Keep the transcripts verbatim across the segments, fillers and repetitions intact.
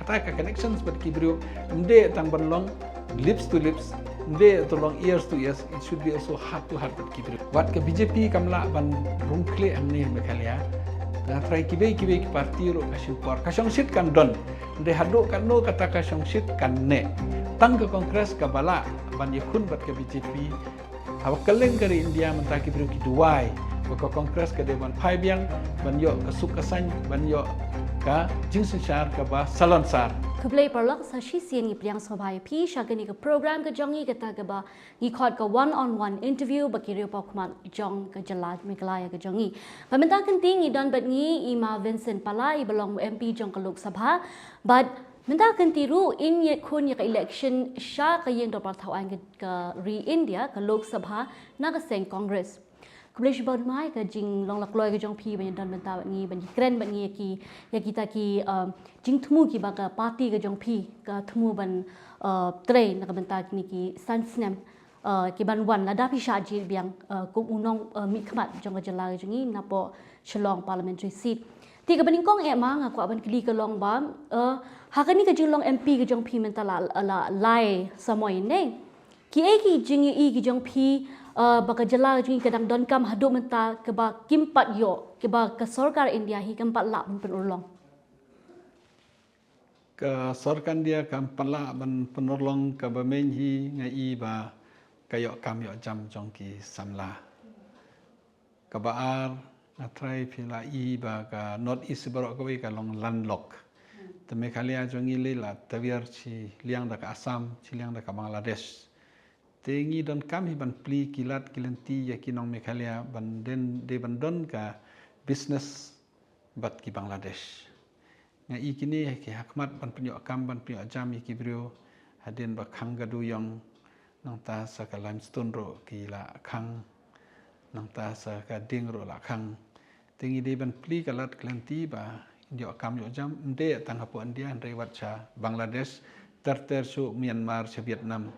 Ta ka connections bad ki briew, ym dei tang ban long lips to lips, ym dei to long ears to ears, it should be also heart to heart bad ki briew. Wat ka B J P kam lah ban rung khlieh hangne ha Meghalaya. Nga tharai kiwei kiwei ki party ruh ka shim por. Ka shongshit kan don. Ym dei haduh katno kata ka shongshit kan neh. Tang ka Congress kaba lah ban ïakhun bad ka B J P. Haba kylleng ka ri India mynta ki briew ki duwai ba ka Congress ka dei ban phai biang, ban ïoh ka suk ka saiñ, ban ïoh ka jingsynshar kaba salonsar. Khublei paralok, sa shisien ngi pdiang sngewbha ïa phi sha kane ka program ka jong ngi, kata kaba ngi khot ka one on one interview bad ki riewpawkhmat jong ka jylla Meghalaya ka jong ngi. Bad mynta kynti ngi don bad ngi i Ma Vincent Pala, iba long M P jong ka Lok Sabha. Bad mynta kynti ruh in ïakhun ïa ka election sha ka ïing dorbar thaw aiñ ka, ka ri India, ka Lok Sabha, na ka seng Congress. Khublei shibun Ma ïa ka jinglong lakloi ka jong phi ban ïadon bynta bad ngi, ban ïakren bad ngi ïa ki, ïa kita ki, um, jingthmu kiba ka party ka jong phi ka thmu ban, uh, trei na ka bynta kine ki san snem, uh, ki ban wan lada phi shah jied biang, uh, kum u nong, uh, mihkhmat jong ka jylla ka jong ngi napoh Shillong Parliamentary Seat. Te kaba nyngkong eh Ma, nga kwah ban kylli ka long ba, uh, ha kane ka jinglong M P ka jong phi mynta la, la lai samoi ne. Kiei ki jingïohi ki jong phi, uh, ba ka jylla ka jong ngi ka dang donkam haduh mynta kaba kim pat ïoh, kiba ka sorkar India hi kam pat lah ban pynurlong? Ka sorkar India kam pat lah ban pynurlong, kaba main hi nga i ba ka ïoh kam ïoh jam jong ki samla. Kaba ar, nga tharai phi la i ba ka North East baroh kawei ka long landlock. Te Meghalaya jong ngi lei la tawiar shiliang da ka Assam, shiliang da ka Bangladesh. Te ngi donkam hi ban plie ki lad ki lynti ïa ki nong Meghalaya ban dei, dei ban don ka business bad ki Bangladesh. Nga i kine ki ha khmat ban pynïoh kam, ban pynïoh jam ïa ki briew, hadien ba khang ka duyong, nangta sa ka limestone ruh ki la khang, nangta sa ka dieng ruh la khang. Te ngi dei ban plie ka lad ka lynti ba ïoh kam ïoh jam, ym dei tang hapoh India, hynrei wat sha Bangladesh, ter ter sha Myanmar, sha Vietnam.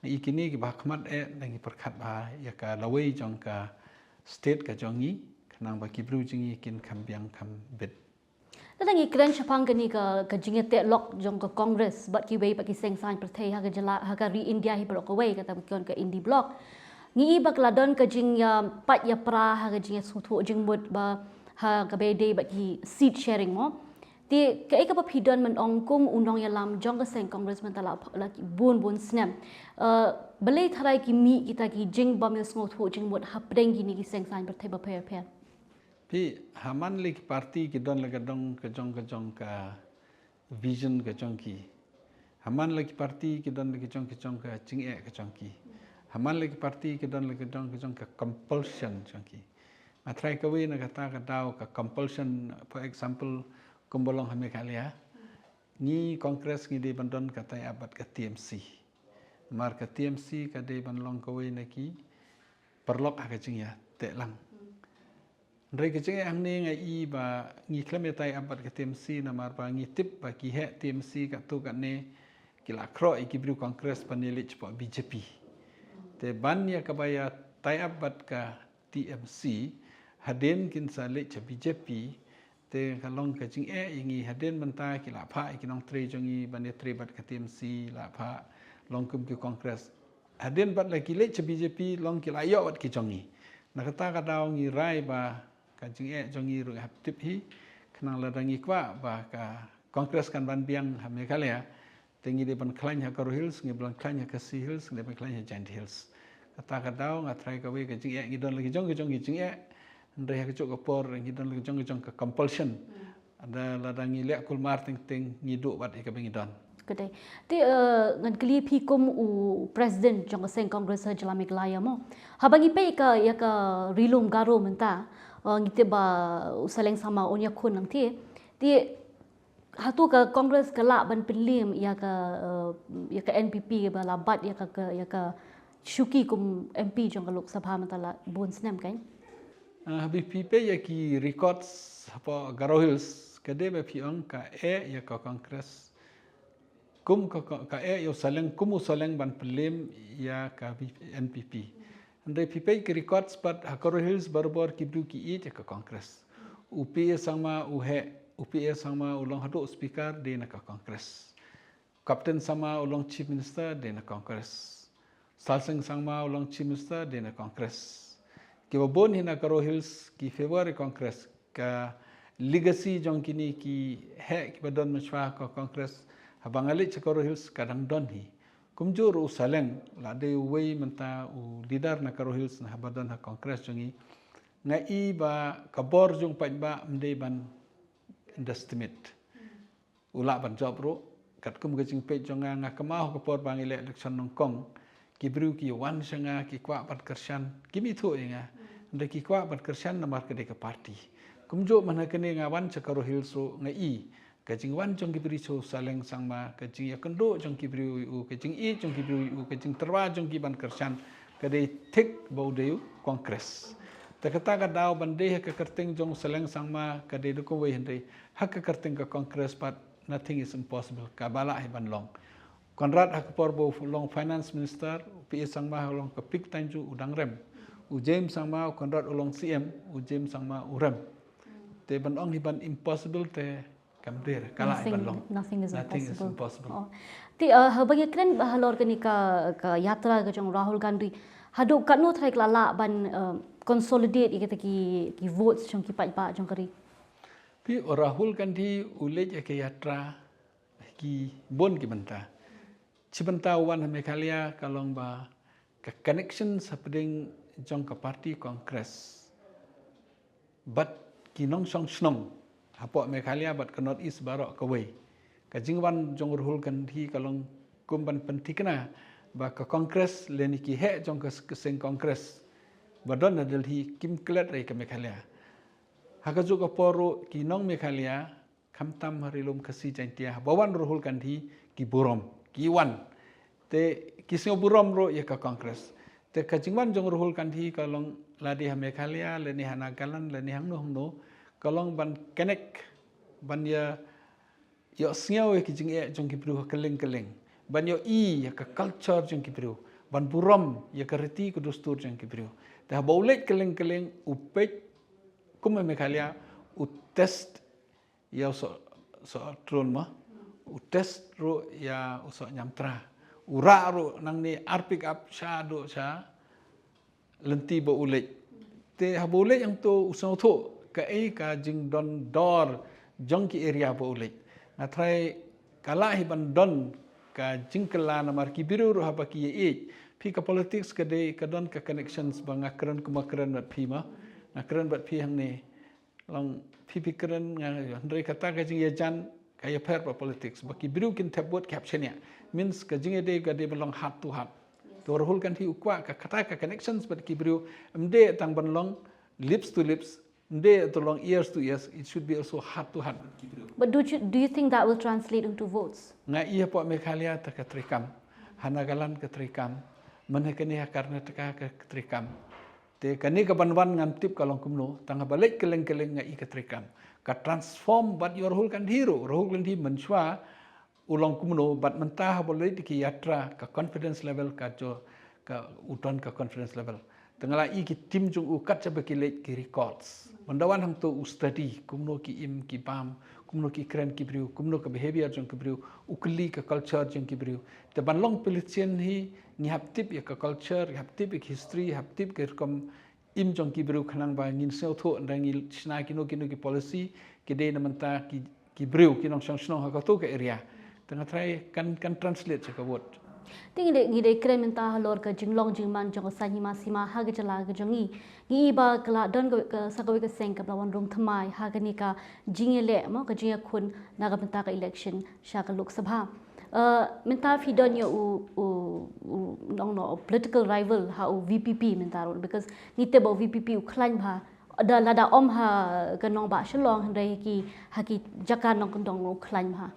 Nga i kine kiba ha khmat eh, da ngi pyrkhat bha ïa ka lawei jong ka state ka jong ngi, khnang ba ki briew jong ngi kin kham biang kham bit. Lada ngi kren shaphang kane ka, ka jingïateh lok jong ka Congress bad kiwei pat ki seng saiñ pyrthei ha ka jylla, ha ka ri India hi baroh kawei, kata ba ki ong ka Indi Bloc. Ngi i ba ka la don ka jingïapait ïapra ha ka jingïasngewthuh jingmut ba ha kaba ïadei bad ki seat sharing mo. Te kaei kaba phi don ban ong kum u nongïalam jong ka seng Congress mynta la, la ki bun bun snem. Uh, balei tharai ki mih kita ki jingbym ïasngewthuh jingmut hapdeng kine ki seng saiñ pyrthei bapher bapher? Phi, ha man la ki party ki don la ka dong ka jong ka jong ka vision ka jong ki. Ha man la ki party ki don la ka jong ka jong ka jingeh ka jong ki. Ha man la ki party ki don la ka dong ka jong ka compulsion jong ki. Nga tharai kawei na kata ka daw ka compulsion, for example, kumba long ha Meghalaya. Ngi Congress ngi dei ban don ka tie up bad ka T M C. Namar ka T M C ka dei ban long kawei na ki paralok ha ka jingïateh lang. Hynrei ka jingeh hangne nga i ba ngi khlem ïa tie up bad ka T M C namar ba ngi tip ba ki heh T M C katto katne ki la khroh ïa ki briew Congress ban ïaleit shapoh B J P. Te ban ïa kaba ïa tie up bad ka T M C, hadien kin sa leit sha B J P, te ka long ka jingeh ïa ngi, hadien mynta ki la phah ïa ki nongtrei jong ngi ban ïatrei bad ka T M C, la phah long kum ki Congress. Hadien bad la ki leit sha B J P long ki la ïoh wat ki jong ngi. Na kata ka daw ngi rai ba ka jingeh jong ngi ruh hap tip hi, khnang lada ngi kwah ba ka Congress kan ban biang ha Meghalaya, te ngi dei ban khlaiñ ha ka Garo Hills, ngi ban khlaiñ ha ka Khasi Hills, ngi dei ban khlaiñ ha Jaintia Hills. Kata ka daw nga tharai kawei ka jingeh ngi don la ki jong ki jong ki jingeh. Hynrei ha kajuh ka por ngi don la ki jong ki jong ka compulsion. Ada lada ngi leh kulmar teng teng ngi duh wat ïa kaba ngi don. Ka dei. Te, eh, ngan kylli phi kum u president jong ka seng Congress ha jylla Meghalaya mo. Haba ngi peit ka ïa ka Ri Lum Garo mynta, eh, ngi tip ba u Saleng Sangma un ïakhun lang te. Te hato ka Congress ka lah ban pynlem ïa ka, eh, ïa ka N P P ba la bat ïa ka, ka, ïa ka shuki kum M P jong ka Lok Sabha mynta la bun snem kan? Ah, haba phi peit ïa ki records hapoh Garo Hills, ka dei ba phi ong ka eh ïa ka Congress. Kum ka, ka, ka eh ïa u Saleng, kum u Saleng ban pynlem ïa ka N P P. Hynrei phi peit ki records pat ha Garo Hills barabor ki briew ki ïeit ïa ka Congress. U P A Sangma u heh U P A Sangma u long haduh speaker dei na ka Congress. Captain Sangma u long chief minister dei na Congress. Sar Singh Sangma u long chief minister dei na Congress. Kiba bun hi na Garo Hills ki favour ïa Congress, ka legacy jong kine ki heh kiba don mynshwa ka Congress, haba nga leit sha Garo Hills ka dang don hi. Kumjuh ruh u Saleng, la dei uwei mynta u leader na Garo Hills na haba don ha Congress jong ngi. Nga i ba ka bor jong paidbah ym dei ban underestimate. U lah ban jop ruh, katkum ka jingpeit jong nga, nga kynmaw ha ka por ba ngi leh election nyngkong, ki briew ki wan sha nga ki kwah ban kyrshan, kim ithuh ïa nga. Hynrei ki kwah ban kyrshan namar ka dei ka party. Kumjuh mynta kane nga wan sha Garo Hills ruh nga i ka jingwan jong ki briew sha u Saleng Sangma, ka jingïakynduh jong ki briew ïa u, ka jingïeit jong ki briew ïa u, ka jingtyrwa jong ki ban kyrshan, ka dei thik ba u dei u Congress. Te kata ka daw ban dei ha ka kyrteng jong u Saleng Sangma ka dei da kumwei, hynrei ha ka kyrteng ka Congress pat nothing is impossible, kaba lah hi ban long. Conrad ha ka por ba u long finance minister, u P A Sangma ha long ka pik tang ju u dang rem. U James Sangma, u Conrad u long C M, u James Sangma u rem. Te ban ong hi ban impossible te kam dei, ka lah hi ban long. Nothing is impossible. Oh. Te uh, haba ngi kren halor kane ka, ka yatra ka jong Rahul Gandhi, haduh katno trai ka la lah ban uh, consolidate ïa kita ki, ki votes jong ki paidbah jong ka ri? Te u Rahul Gandhi u leit ïa ka yatra ki bun ki bynta. Shi bynta u wan ha Meghalaya ka long ba ka connection hapdeng jong ka party Congress bad ki nongshong shnong hapoh Meghalaya bad ka North East baroh kawei. Ka jingwan jong u Rahul Gandhi ka long kum ban pynthikna ba ka Congress lane ki heh jong ka, ka seng Congress ba don ha Delhi kim klet ïa ka Meghalaya. Ha kajuh ka por ruh ki nong Meghalaya, khamtam ha Ri Lum Khasi Jaiñtia, haba wan Rahul Gandhi ki burom, ki wan. Te ki sngew burom ruh ïa ka Congress. Te ka jingwan jong Rahul Gandhi ka long lade ha Meghalaya, lane ha Nagaland, lane hangno hangno, ka long ban connect, ban ïa, ïohsngew ïa ki jingeh jong ki briew ha kylleng kylleng, ban ïohi ïa ka culture jong ki briew, ban burom ïa ka riti ka dustur jong ki briew. Te haba u leit kylleng kylleng u peit kum ha Meghalaya, u test ïa u soh, soh trun ma, u test ruh ïa u soh ñiamtra. U rah ruh nangne ar pick up shaduh sha lynti ba u leit. Te haba u leit hangto u sngewthuh kaei ka jingdon dor jong ki area ba u leit. Nga tharai ka lah hi ban don ka jingkylla namar ki briew ruh haba ki ïeit. Phi, ka politics ka dei ka don ka connections, ba nga kren kumba kren bad phi ma. Nga kren bad phi hangne. Long phi phi kren, nga, hynrei kata ka jingïajan ka ïapher bad politics. Ba ki briew kin thep vote ki hap shaniah. Means ka jingïadei ka dei ban long heart to heart. To Rahul Gandhi u kwah ka kata ka connections bad ki briew, ym dei tang ban long lips to lips, ym dei tang long ears to ears, it should be also heart to heart bad ki briew. But do you, do you think that will translate into votes? Nga i hapoh Meghalaya te ka treikam, ha Nagaland ka treikam, mynne kane ha Karnataka ka treikam. Te kane ka ban wan ngam tip ka long kumno, tang haba leit kylleng kylleng nga i ka treikam. Ka transform bad ïa u Rahul Gandhi ruh, Rahul Gandhi mynshwa u long kumno, bad mynta haba leit ki yatra, ka confidence level ka jur, ka u don ka confidence level. Te nga la i ki team jong u kat shaba ki leit ki records. Mynta wan hangto u study kumno ki im ki bam, kumno ki kren ki briew, kumno ka behavior jong ki briew, u kylli ka culture jong ki briew. Te ban long politician hi, ngi hap tip ïa ka culture, ngi hap tip ïa ka history, hap tip ka rukom im jong ki briew khnang ba ngin sngewthuh ynda ngi shna kino kino ki policy ki dei na mynta ki, ki briew ki nongshong shnong ha kato ka area. Te nga tharai kan, kan translate sha ka vote. Te ngi dei, ngi dei kren mynta halor ka jinglong jingman jong ka saiñ hima sima ha ka jylla ka jong ngi. Ngi i ba ka la don ka, ka, sa kawei ka seng kaba la wan rung thymmai ha kane ka jingïaleh mo, ka jingïakhun na ka bynta ka election sha ka Lok Sabha. Uh, mynta phi don ïa u, u, u, nong no, political rival ha u V P P mynta ruh, because ngi tip ba u V P P u khlaiñ bha, da lada ym ha ka nongbah Shillong, hynrei ha ki, ha ki jaka nongkyndong u khlaiñ bha.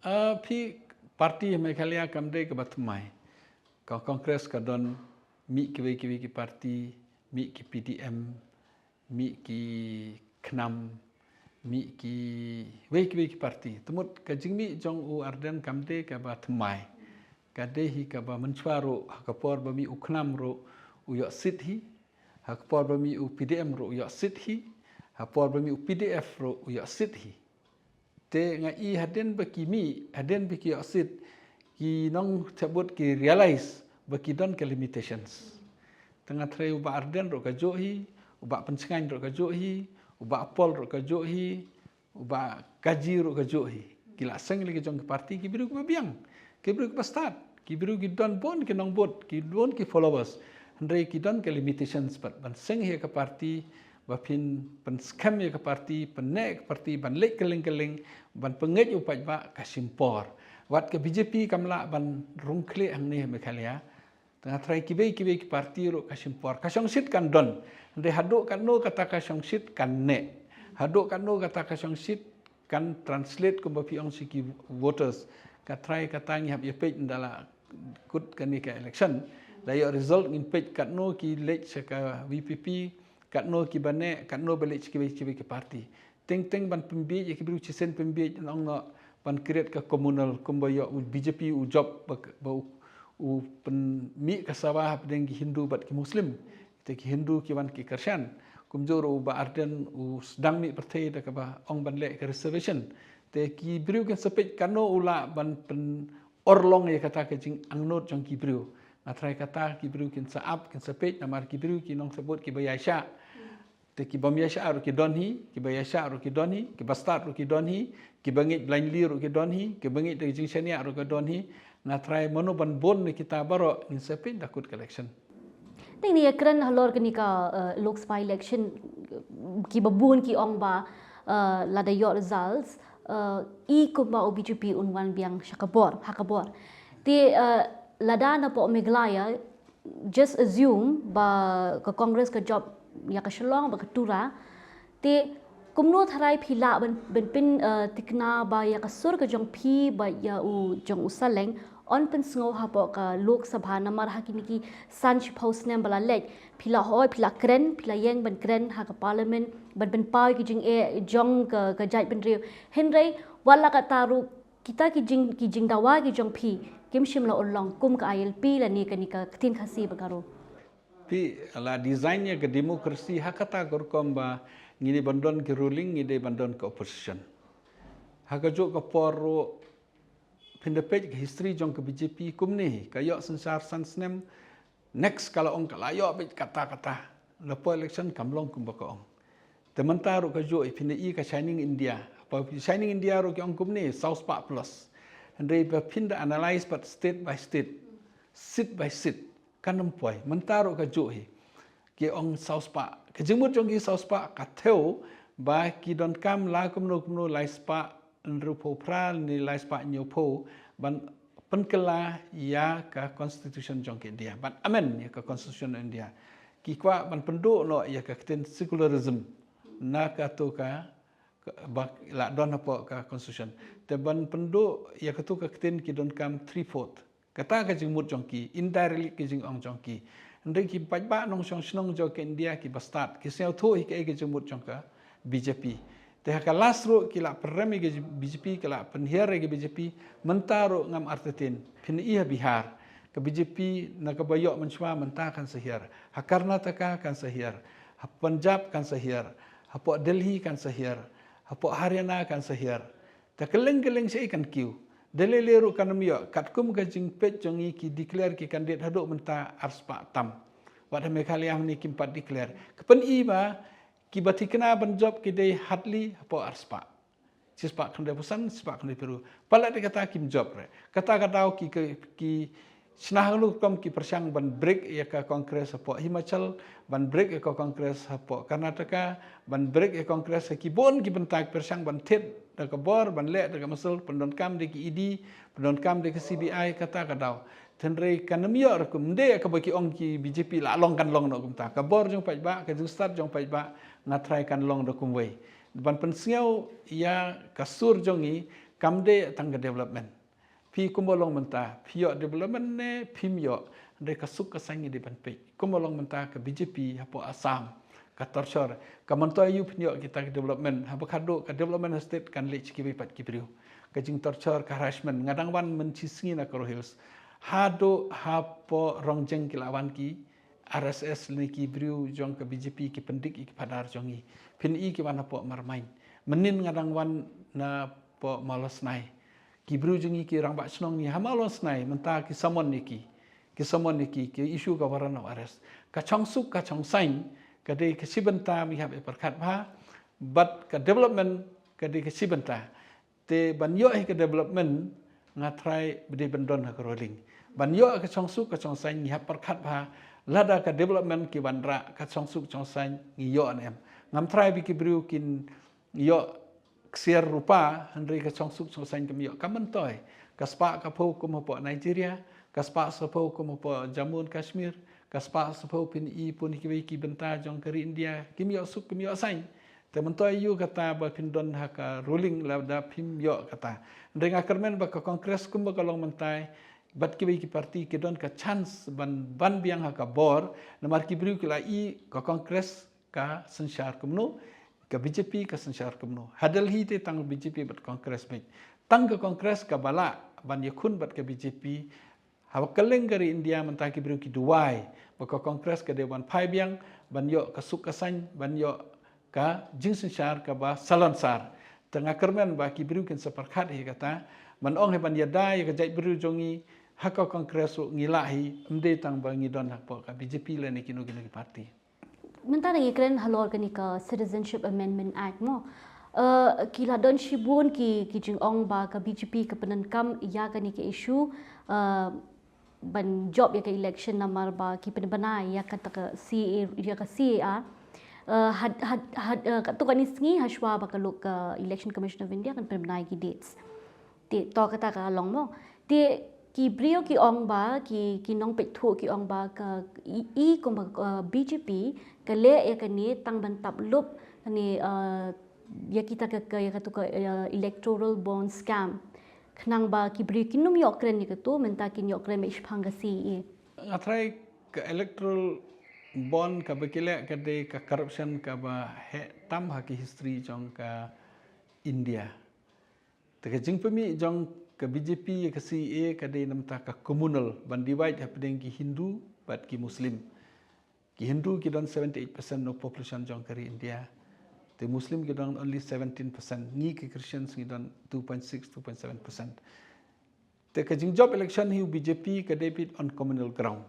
Uh, phi, party ha Meghalaya kam dei kaba thymmai. Ka Congress ka don, mih kiwei kiwei ki party, mih ki P D M, mih ki KHNAM, mih kiwei kiwei ki party. Te mut ka jingmih jong u Ardent kam dei kaba thymmai. Ka dei hi kaba mynshwa ruh, ha ka por ba mih u KHNAM ruh u ïoh seat hi, ha ka por ba mih u P D M ruh u ïoh seat hi, Ha por ba mih u P D F ruh u ïoh seat hi. Te nga i hadien ba ki mih, hadien ba ki ïoh seat, ki nongthep vote ki realize ba ki don ka limitations. Te nga tharai u Bah Ardent ruh ka juh hi, u Bah Pynshngaiñ ruh ka juh hi, u Bah Paul ruh ka juh hi, u Bah Kaji ruh ka juh hi. Ki la seng lei ki jong ki party, ki briew kiba biang, ki briew kiba stad, ki briew ki don bun ki nongbud, ki don ki followers. Hynrei ki don ki limitations pat ban seng hi ka party, ba phin pynskhem ïa ka party, pynneh ka party, ban leit kylleng kylleng, ban pyngngeit u paidbah ka shim por. Wat ka B J P kam lah ban rung khlieh hangne ha Meghalaya. Te nga tharai kiwei kiwei ki party ruh ka shim por. Ka shongshit kan don. Hynrei haduh katno kata ka shongshit kan neh. Haduh katno kata ka shongshit kan translate kumba phi ong sha ki voters. Nga tharai kata ngi hap ïa peit ynda la kut kane ka election. La ïoh result ngin peit katno ki leit sha ka V P P, katno kiba neh, katno ba leit sha kiwei kiwei ki party. Teng teng ban pynbieit ïa ki briew, shisien pynbieit, ong noh, ban create ka communal kumba ïoh u B J P u jop ba, ba u, u pynmih ka sabha hapdeng ki Hindu bad ki Muslim. Te ki Hindu ki wan ki kyrshan. Kumjuh ruh u Bah Ardent u sdang mih pyrthei da kaba ong ban leh ka reservation. Te ki briew kin sa peit katno u lah ban pyn-, orlong ïa kata ka jingangnud jong ki briew. Nga tharai kata ki briew kin sa ap, kin sa peit, namar ki briew ki nongthep vote kiba ïaishah. Te ki bym ïaishah ruh ki don hi, kiba ïaishah ruh ki don hi, kiba stad ruh ki don hi, kiba ngeit blindly ruh ki don hi, kiba ngeit da ka jingshaniah ruh ki don hi. Nga tharai mano ban bun na kita baroh, ngin sa peit da kut ka election. Te ngin ïa kren halor kane ka, eh, Lok Sabha election, kiba bun ki ong ba, eh, lada ïoh results, eh, i kumba u B J P un wan biang sha ka bor, ha ka bor. Te, eh, lada na poh Meghalaya, just assume ba ka Congress ka jop ïa ka Shillong bad ka Tura. Te kumno tharai phi lah ban, ban pyn, eh, tikna ba ïa ka sur ka jong phi bad ïa u jong u Saleng yn pynsngew hapoh ka Lok Sabha, namar ha kine ki san shiphew snem ba la leit, phi la hoi, phi la kren, phi la ïeng ban kren ha ka Parliament, ban pynpaw ïa ki jingeh jong ka, ka jaitbynriew. Hynrei wat la katta ruh, kita ki jing, ki jingdawa ki jong phi kim shym la urlong kum ka I L P lane kane ka ktien Khasi bad Garo. Phi la design ïa ka democracy ha kata ka rukom ba ngi dei ban don ki ruling, ngi dei ban don ka opposition. Ha kajuh ka por ruh, phin da peit ka history jong ka B J P kumne hi, ka ïoh synshar san snem, next ka la ong ka la ïoh beit katta katta. Napoh election kam long kumba ka ong. Te mynta ruh kajuh, phin da i ka Shining India. Hapoh Shining India ruh ki ong kumne, saw spah plus. Hynrei ba phin da analyse pat state by state, seat by seat, kan ym poi. Mynta ruh kajuh hi. Ki ong saw spah. Ka jingmut jong ki saw spah ka thew ba ki donkam la kumno kumno lai spah hynriewphew phra ne lai spah hynñiewphew ban pynkylla ïa ka constitution jong ka India, ban amend ïa ka constitution of India. Ki kwah ban pynduh noh ïa ka ktien secularism na kato ka, ka, ba la don hapoh ka constitution. Te ban pynduh ïa kato ka ktien ki donkam three fourth. Kata ka jingmut jong ki, indirectly ka jingong jong ki. Hynrei ki paidbah nongshong shnong jong ka India kiba stad, ki sngewthuh hi kaei ka jingmut jong ka B J P. Te ha ka last ruh ki la pynrem ïa ka B J P, ki la pynhiar ïa ka B J P, mynta ruh ngam artatien, phin i ha Bihar. Ka B J P na kaba ïoh mynshuwa mynta kan sa hiar. Ha Karnataka kan sa hiar. Ha Punjab kan sa hiar. Hapoh Delhi kan sa hiar. Hapoh Haryana kan sa hiar. Te kylleng kylleng shaei kan kiew. Da lei lei ruh kan ym ïoh, katkum ka jingpeit jong ngi ki declare ki candidate haduh mynta ar spah tam. Wat ha Meghalaya hangne kim pat declare. Ka pyni ba kiba thikna ban jop ki dei hardly hapoh ar spah. Shi spah khyndaiphew san, shi spah khyndaiphew hynriew. Palat ïa kata kim jop re. Kata ka daw ki, ki, ki shna ha ka rukom ki pyrshang ban break ïa ka Congress hapoh Himachal, ban break ïa ka Congress hapoh Karnataka, ban break ïa ka Congress ha ki bun ki bynta, ki pyrshang ban thied da ka bor, ban leh da ka muscle, pyndonkam da ki E D, pyndonkam da ka C B I, kata ka daw. Hynrei kan ym ïoh ruh kumne, ïa kaba ki ong ki B J P la long kan long noh kumta. Ka bor jong paidbah, ka jingstad jong paidbah, nga tharai kan long ruh kumwei. Ban pynsngew ïa ka sur jong ngi, kam dei tang ka development. Phi kumba long mynta, phi ïoh development ne phim ïoh, hynrei ka suk ka saiñ ngi dei ban peit. Kumba long mynta ka B J P hapoh Assam, ka torture, ka myntoi aïu phin ïoh kita ki development, haba khatduh ka development ha state kan leit sha kiwei pat ki briew. Ka jingtorture, ka harassment, nga dang wan mynshisngi na Garo Hills. Haduh hapoh Rongjeng ki la wan ki, R S S lane ki briew jong ka B J P ki pyndik ïa ki phadar jong ngi. Phin i ki wan hapoh Marmain. Mynnin nga dang wan napoh Malosnai. Ki briew jong ngi ki rangbah shnong ngi ha Malosnai mynta ki summon ïa ki. Ki summon ïa ki, ki issue ka warrant of arrest. Ka chongsuk ka chongsaiñ ka dei ka shi bynta, ngi hap ïa pyrkhat bha. Bad ka development ka dei ka shi bynta. Te ban ïoh hi ka development, nga trai ba dei ban don ha ka ruling. Ban ïoh ka chongsuk ka chongsaiñ, ngi hap pyrkhat bha. Lada ka development ki wanrah, ka chongsuk chongsaiñ ngi ïoh ne em? Ngam trai ba ki briew kin ïoh ksiar rupa, hynrei ka chongsuk chongsaiñ kam ïoh. Kam myntoi. Ka spah ka phew kum hapoh Nigeria, ka spah ka phew kum hapoh Jammu and Kashmir, ka spah ka phew phin i pun hi kiwei ki bynta jong ka ri India, kim ïoh suk kim ïoh saiñ. Te myntoi ïoh kata ba phin don ha ka ruling lada phim ïoh kata. Hynrei nga kyrmen ba ka Congress kumba ka long mynta, bad kiwei ki party ki don ka chance ban, ban biang ha ka bor, namar ki briew ki la i ka Congress ka synshar kumno, ka B J P ka synshar kumno. Ha Delhi te tang B J P bad Congress beit. Tang ka Congress kaba lah ban ïakhun bad ka B J P. Haba kylleng ka ri India mynta ki briew ki duwai ba ka Congress ka dei ban phai biang, ban ïoh ka suk ka saiñ, ban ïoh ka jingsynshar kaba salonsar. Te nga kyrmen ba ki briew kin sa pyrkhat hi kata, ban ong hi ban ïada ïa ka jaitbynriew jong ngi ha ka Congress ruh ngi lah hi, ym dei tang ba ngi don hapoh ka B J P lane kino kino ki party. Mynta ngi kren halor kane ka Citizenship Amendment Act mo. Uh, ki la don shibun ki, ki jingong ba ka B J P ka pyndonkam ïa kane ka issue, uh, ban jop ïa ka election namar ba ki pynbna ïa kata ka C A, ïa ka C A R. Uh, had, had, had, uh, katto katne sngi hashwa ba ka lok ka Election Commission of India kan pynbna ïa ki dates. Te to kata ka long mo. Te ki briew ki ong ba, ki, ki nongpeit thuh ki ong ba ka i, i kumba, uh, B J P ka leh ïa kane tang ban tap lup kane, uh, ïa kita ka, ka, ïa katu ka, uh, electoral bond scam. Khnang ba ki briew kin ym ïoh kren ïa katu, mynta kin ïoh kren beit shaphang ka C A A. Nga trai ka electoral bond kaba ki leh ka dei ka corruption kaba heh tam ha ki history jong ka India. Te ka jingpynmih jong ka B J P ïa ka C A A ka dei namar ka communal, ban divide hapdeng ki Hindu bad ki Muslim. Ki Hindu ki don seventy-eight percent of population jong ka ri India. Te Muslim ki don only seventeen percent. Ngi ki Christians ngi don two point six, two point seven percent. Te ka jingjop election hi u B J P ka dei beit on communal ground.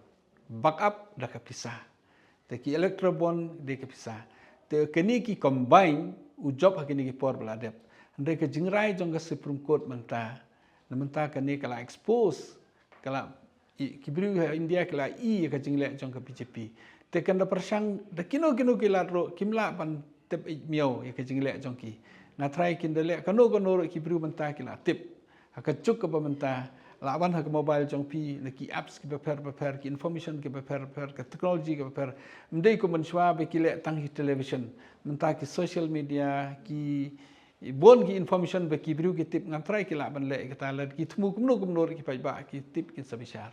Back up da ka pisa. Te ki electoral bond dei ka pisa. Te kine ki combine u jop ha kine ki por ba la dep. Hynrei ka jingrai jong ka Supreme Court mynta, na mynta kane ka la expose, ka la i, ki briew ha India ki la i ïa ka jingleh jong ka B J P. Te kan da pyrshang da kino kino ki lad ruh kim lah ban tip ïa miaw ïa ka jingleh jong ki. Nga trai kin da leh kano kano ruh ki briew mynta ki la tip. Ha ka juk kaba mynta la wan ha ka mobile jong phi, na ki apps kiba pher ba pher, ki information kiba pher ba pher, ka technology kaba pher. Ym dei kum mynshuwa ba ki leh tang hi television. Mynta ki social media, ki bun ki information ba ki briew ki tip, ngam trai ki lah ban leh kata, lada ki thmu kumno kumno ruh ki paidbah ki tip kin sa bishar.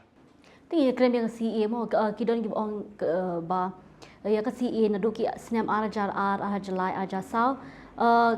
Te ngi kren biang C A A mo, ka, uh, ki don kiba ong ka, uh, ba, uh, ïa ka C A A naduh ki snem ar hajar ar, ar hajar lai, ar hajar saw, uh,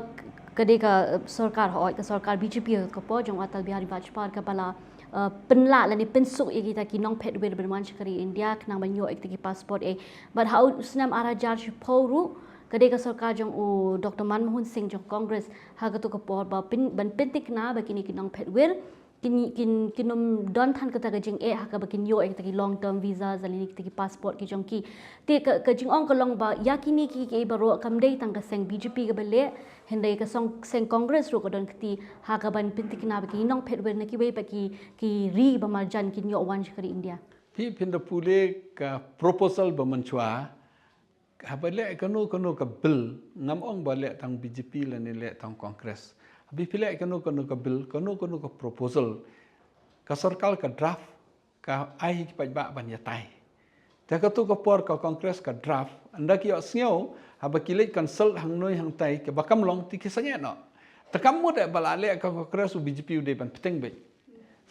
ka dei ka, uh, sorkar hoi, ka sorkar B J P ka por jong Atal Bihari Vajpayee kaba la, uh, pynlah lane pynsuk ïa kita ki nongphet wir ban wan sha ka ri India khnang ban ïoh ïa kita ki passport eh. Bad ha u snem ar hajar shiphew ruh ka dei ka sorkar jong u Doctor Manmohan Singh jong Congress ha katu ka por ba pyn, ban pynthikna ba kine ki nongphet wir kin, kin, kin ym don than kata ka jingeh ha kaba kin ïoh ïa kita ki long term visa, lane kita ki passport ki jong ki. Te ka, ka jingong ka long ba ïa kine ki, ki baroh kam dei tang ka seng B J P kaba leh, hynrei ka song, seng Congress ruh ka don kti ha kaban pynthikna ba ki nongphet wir na kiwei pat ki, ki ri ba marjan kin ïoh wan sha ka ri India. Phi, phin da pule ka proposal ba mynshuwa, haba leh kano kano ka bill, ngam ong ba leh tang B J P lane leh tang Congress. Haba phi leh kano kano ka bill, kano kano ka proposal, ka sorkar ka draft, ka ai ha ki paidbah ban ïatai. Te katu ka por ka Congress ka draft, ynda ki ïohsngew, haba ki leit consult hangnoi hangtai, kaba kam long te ki sangeh noh. Te kam mut eh ba la leh ka Congress u B J P u dei ban bteng beit.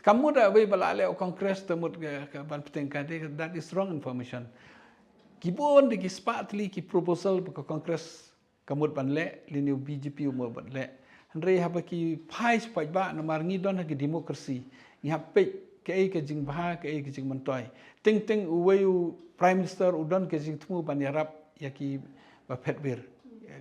Kam mut eh ba la leh u Congress te mut ka, ka ban bteng, ka dei, that is wrong information. Ki bun de ki spah tylli ki proposal ba ka Congress ka mut ban leh, lane u B J P u mut ban leh. Hynrei haba ki phai sha paidbah, namar ngi don ha ki democracy, ngi hap peit Kaei ka jingbha, kaei ka jingmyntoi. Teng teng uwei u Prime Minister u don ka jingthmu ban ïarap ïa ki ba phet wir.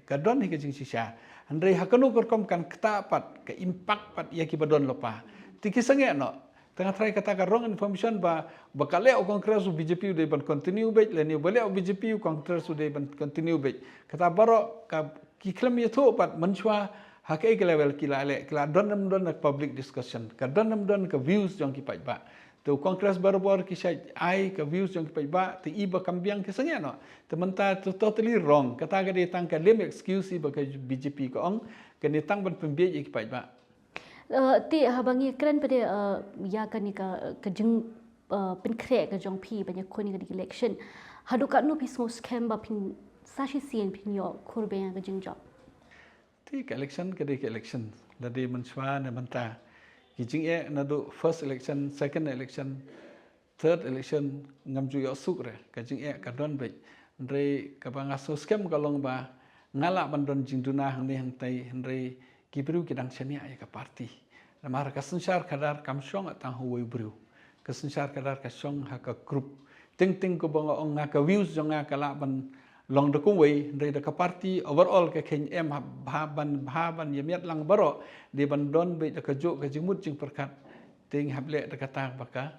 Ka don hi ka jingshisha. Hynrei ha kano ka rukom kan ktah pat, ka impact pat ïa ki ba don lypa. Te ki sangeh noh. Te nga tharai kata ka wrong information ba, ba ka leh u Congress u B J P u dei ban continue beit, lane ba leh u B J P u Congress u dei ban continue beit. Kata baroh ka ki khlem ïathuh pat mynshuwa ha kaei ka level ki la leh, ki la don ym don ka public discussion, ka don ym don ka views jong ki paidbah. Te u Congress barabor ki shait ai ka views jong ki paidbah, te i ba kam biang ki sangeh noh. Te mynta to totally wrong, kata ka dei tang ka lame excuse i ba ka B J P ka ong, kane tang ban pynbiej ïa ki paidbah. Uh, te haba ngi kren pat de uh, ïa kane ka ka jing uh, pynkhreh ka jong phi ban ïakhun ïa ka election. Haduh katno phi sngewskhem ba phin sa shisien phin ïoh khur beiñ ïa ka jingjop? Te ka election ka dei ka election. Lada mynshwa ne mynta. Ki jingeh naduh first election, second election, third election ngam ju ïoh suk re. Ka jingeh ka don beit. Hynrei kaba nga sngewskhem ka long ba nga lah ban don jingduna hangne hangtai, hynrei ki briew ki dang shaniah ïa ka party. Namar ka synshar khadar kam shong tang ha uwei u briew. Ka synshar khadar ka shong ha ka group. Teng teng kumba nga ong nga ka views jong nga ka lah ban long da kumwei, hynrei da ka party overall ka kheiñ em hap bha ban, bha ban ïamiat lang baroh, dei ban don beit da kajuh ka jingmut jingpyrkhat. Te ngi hap leh da kata ba ka,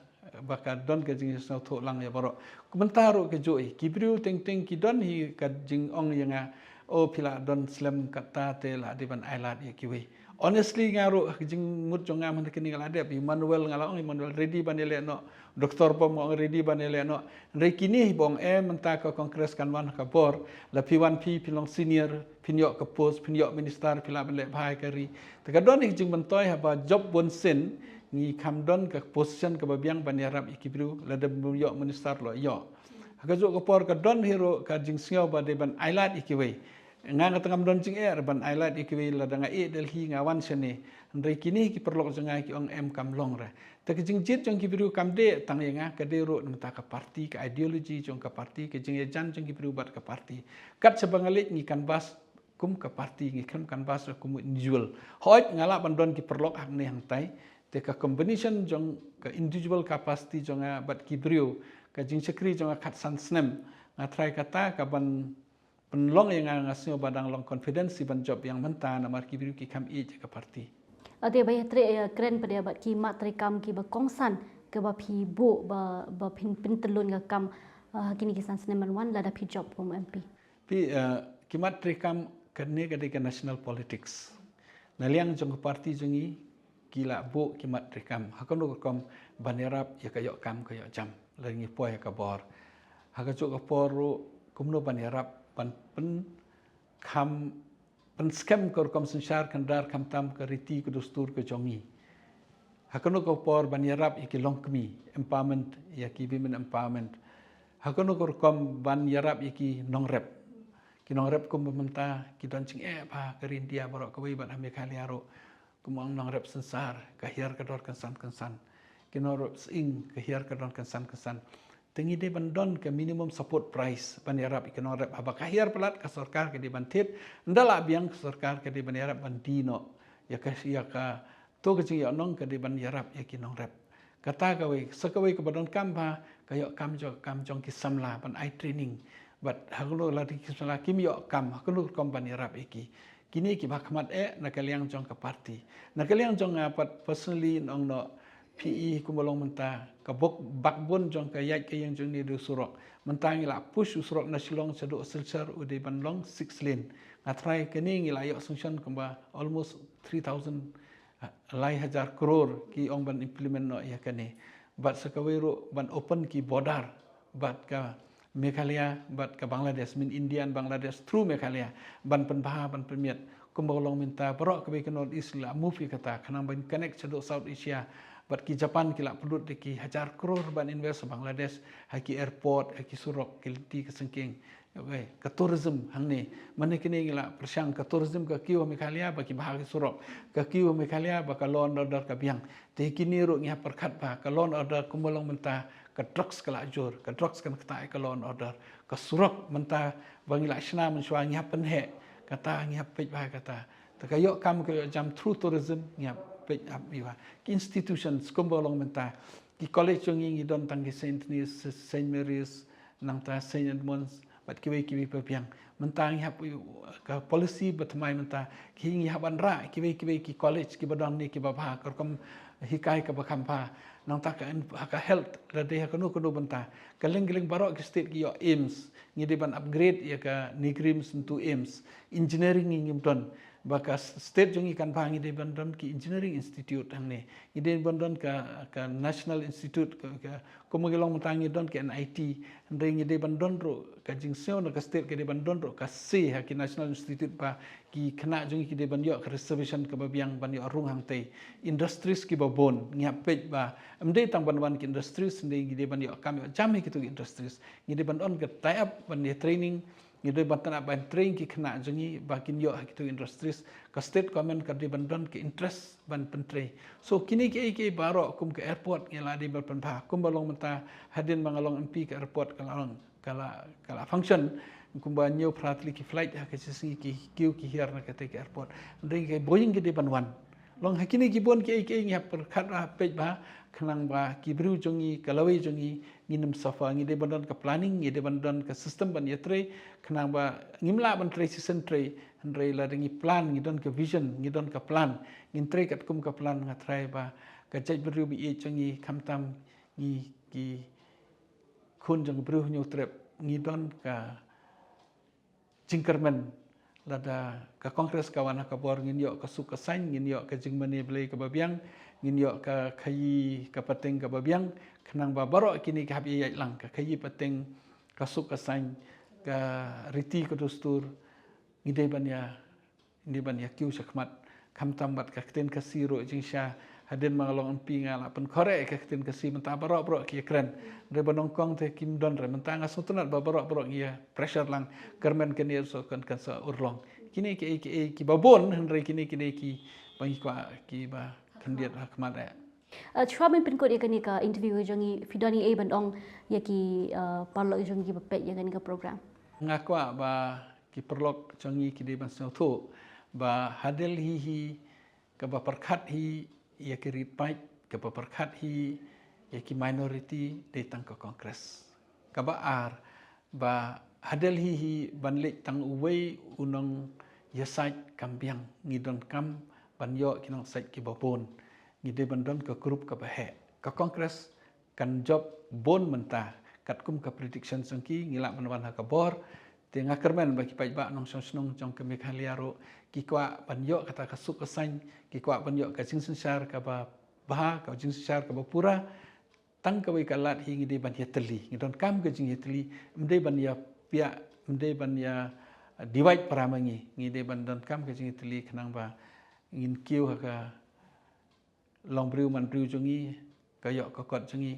ba ka don ka jingsngewthuh lang ïa baroh. Mynta ruh kajuh hi, ki briew teng teng ki don hi ka jingong ïa nga, o phi lah don slem kata te lah dei ban ailad ïa kiwei. Honestly nga ruh ka jingmut jong nga mynta kine nga la dep, Emmanuel nga la ong Emmanuel ready ban ïaleh noh, Doctor Bom nga ong ready ban ïaleh noh. Hynrei kine hi ba ong eh mynta ka Congress kan wan ha ka bor, la phi wan phi phin long senior, phin ïoh ka post, phin ïoh minister, phi lah ban leh bha ïa ka ri. Te ka don hi ka jingmyntoi haba jop bun sien ngi kham don ka position kaba biang ban ïarap ïa ki briew, lada ym ïoh minister lo ïoh. Ha kajuh ka por ka don hi ruh ka jingsngew ba dei ban ailad ïa kiwei. Nga nga tang ngam don jingeh ban ailad ïa kiwei, lada nga ïeh Delhi nga wan shane. Hynrei kine ki paralok jong nga ki ong em kam long re. Te ka jingjied jong ki briew kam dei tang ïa nga, ka dei ruh na ka bynta ka party, ka ideology jong ka party, ka jingïajan jong ki briew bad ka party. Kat shaba nga leit ngi canvass kum ka party, ngi khlem canvass kum individual. Hooid nga lah ban don ki paralok hangne hangtai. Te ka combination jong ka individual capacity jong nga bad ki briew, ka jingshakri jong nga khatsan snem, nga tharai kata ka ban pynlong ïa nga, nga sngew ba dang long confidence ban jop ïa nga mynta namar ki briew ki kham ïeit ïa ka party. Ate ba ïatrei ïa kren pat de bad ki mat treikam kiba kongsan kiba phi buh ba, ba phin pyntyllun ka kam ha kine ki san snem ban wan lada phi jop kum M P. Phi, ki mat treikam kane ka dei ka national politics. Na liang jong ka party jong ngi ki la buh ki mat treikam ha kano ka rukom ban ïarap ïa ka ïoh kam ka ïoh jam lada ngi poi ha ka bor. Ha kajuh ka por ruh kumno ban ïarap ban pynkham pynskhem ka rukom synshar khadar khamtam ka riti ka dustur ka jong ngi. Ha kano ka por ban ïarap ïa ki longkmie, empowerment, ïa ki women empowerment. Ha kano ka rukom ban ïarap ïa ki nongrep. Ki nongrep kumba mynta ki don jingeh bha ka ri India baroh kawei bad ha Meghalaya ruh. Kumba ong nongrep synsar ka hiar ka dor kynsan kynsan. Ki nongrep sying ka hiar ka dor kynsan kynsan. Te ngi dei ban don ka minimum support price ban ïarap ïa ki nongrep, haba ka hiar palat ka sorkar ka dei ban thied, ynda la biang ka sorkar ka dei ban ïarap ban die noh ïa ka, ïa ka, to ka jingïohnong ka dei ban ïarap ïa ki nongrep. Kata kawei, sa kawei kaba donkam bha ka ïoh kam jong, kam jong ki samla ban ai training. Bad ha kano lada ki samla kim ïoh kam, ha kano rukom ban ïarap ïa ki. Kine kiba khmat eh na ka liang jong ka party. Na ka liang jong nga pat personally nong noh phi i kumba long mynta ka bok backbone jong ka ïaid ka ïeng jong ngi dei u surok. Mynta ngi la push u surok na Shillong shaduh Silchar u dei ban long six lane. Nga tharai kane ngi la ïoh sanction kumba almost three thousand, lai hajar crore ki ong ban implement noh ïa kane. Bad sa kawei ruh ban open ki border bad ka Meghalaya bad ka Bangladesh, min India and Bangladesh through Meghalaya, ban pynbha ban pynmiat. Kumba long mynta baroh kawei ka North East la move ïa kata khnang ban connect shaduh South Asia. Bad ki Japan ki la pynlut da ki hajar crore ban invest ha Bangladesh, ha ki airport, ha ki surok, ki lynti ka sengkeng. Okay, ka tourism hangne. Mane kine ngi la pyrshang ka tourism ka kiew ha Meghalaya ba ki bha ki surok. Ka kiew ha Meghalaya ba ka law and order ka biang. Te kine ruh ngi hap pyrkhat ba ka law and order kumba long mynta, ka drugs ka la jur, ka drugs kan ktah ïa ka law and order. Ka surok mynta ba ngi la shna mynshuwa ngi hap pynheh. Kata ngi hap peit ba kata. Te ka ïoh kam ka ïoh jam through tourism ngi hap peit hap ïa ki institutions kumba long mynta. ki college jong ngi ngi don tang ki Saint Denis, Saint Mary's, nangta Saint Edmund's, bad kiwei kiwei babiang. Mynta ngi hap, uh, ka policy ba thymmai mynta, ki ngi hap ban rah kiwei kiwei ki college kiba don ne kiba bha, ka rukom hikai kaba kham bha. Nangta ka in-, ha ka health, lada ha kano kano bynta. Ka lyngkylling baroh ki state ki ïoh AIIMS, ngi dei ban upgrade ïa ka NEIGRIHMS into AIIMS. Engineering ngi ngim don. Ba ka s-, state jong ngi kan bha, ngi dei ban don ki engineering institute hangne. Ngi dei ban don ka, ka National Institute, ka, ka, kumba ngi long mynta ngi don ka NIT. Hynrei ngi dei ban don ruh ka jingsngew na ka state, ka dei ban don ruh ka se ha ki National Institute ba ki khynnah jong ngi ki dei ban ïoh ka reservation kaba biang ban ïoh rung hangtei. Industries kiba bun, ngi hap peit ba ym dei tang ban wan ki industries, hynrei ngi dei ban ïoh kam ïoh jam ha kito ki industries. Ngi dei ban don ka tie up ban ïa training, ngi dei ban tang ban train ki khynnah jong ngi ba kin ïoh ha kito industries. Ka state government ka dei ban don ka interest ban pyntrei. So kine kiei kiei baroh kum ka airport ngi la dei ban pynbha. Kumba long mynta hadien ba nga long MP ka airport ka la long, ka la, ka la function. Kumba hynñiew phra tylli ki flight ha ka shi sngi ki kiew ki hiar na katei ka airport. Hynrei ka Boeing ka dei ban wan. Long ha kine ki bun kiei kiei ngi hap pyrkhat, hap peit bha, khnang ba ki briew jong ngi, ka lawei jong ngi, ngin ym suffer. Ngi dei ban don ka planning, ngi dei ban don ka system ban ïatrei, khnang ba ngim lah ban trei shisien trei, hynrei lada ngi plan, ngi don ka vision, ngi don ka plan, ngin trei katkum ka plan. Nga tharai ba ka jaitbynriew ba ïeit jong ngi, khamtam ngi ki khun jong briew Hynñiewtrep, ngi don ka jingkyrmen. Lada ka Congress ka wan ha ka bor, ngin ïoh ka suk ka saiñ, ngin ïoh ka jingmane Blei kaba biang, ngin ïoh ka khaïi ka pateng kaba biang, khnang ba baroh kine ki hap ïaid lang, ka khaïi pateng, ka suk ka saiñ, ka riti ka dustur, ngi dei ban ïa, ngi dei ban ïa kiew shakhmat. Khamtam bad ka ktien Khasi ruh jingshisha, hadien ba nga long MP nga la pynkhreh ka ktien Khasi, mynta baroh baroh ki ïa kren. Hynrei ba nyngkong te kim don re, mynta nga sngewtynnat ba baroh baroh ngi ïa pressure lang, kyrmen kane ruh kan, kan sa urlong. Kine kiei kiei kiba bun, hynrei kine kine kiba ngi kwah kiba khyndiat ha khmat eh. Uh, shuwa ban pynkut ïa kane ka interview jong ngi, phi don ei ei ban ong ïa ki, uh, paralok jong ngi ba peit ïa kane ka program? Nga kwah ba ki paralok jong ngi ki dei ban sngewthuh ba hadien hi hi kaba pyrkhat hi ïa ki rit paid, kaba pyrkhat hi ïa ki minority, dei tang ka Congress. Kaba ar, ba hadien hi hi ban leit tang uwei u nongïasaid kam biang, ngi donkam ban ïoh ki nongsaid kiba bun. Ngi dei ban don ka group kaba heh. Ka Congress kan jop bun mynta, katkum ka prediction jong ki, ngi lah ban wan ha ka bor. Te nga kyrmen ba ki paidbah nongshong shnong jong ka Meghalaya ruh ki kwah ban ïoh kata ka suk ka saiñ, ki kwah ban ïoh ka jingsynshar kaba bha, ka jingsynshar kaba pura. Tang kawei ka lad hi, ngi dei ban ïatylli, ngi donkam ka jingïatylli, ym dei ban ïa piah, ym dei ban ïa, uh, divide para ma ngi, ngi dei ban donkam ka jingïatylli khnang ba ngin kiew ha ka longbriew manbriew jong ngi, ka ïoh ka kot jong ngi.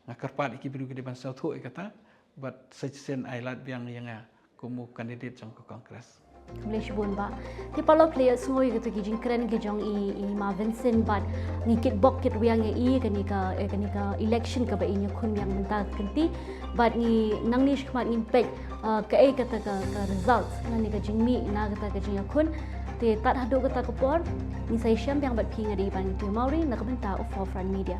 Nga kyrpad ïa ki briew ki dei ban sngewthuh ïa kata, bad sa shisien ai lad biang ïa nga kum u candidate jong ka Congress. Khublei shibun bah. Te paralok, phi la ïohsngew ïa kito ki jingkren ki jong i, i Ma Vincent, bad ngi kit bok kit wiang ïa i kane ka, eh, kane ka election kaba i ïakhun biang mynta ka kynti. Bad ngi nangne shakhmat ngin peit, uh, kaei kata ka, ka result na kane ka jingmih na kata ka jingïakhun. Te tad haduh kata ka por, ngin sa ïashem biang bad phi. Nga dei Banki Mawri na ka bynta u Forefront Media.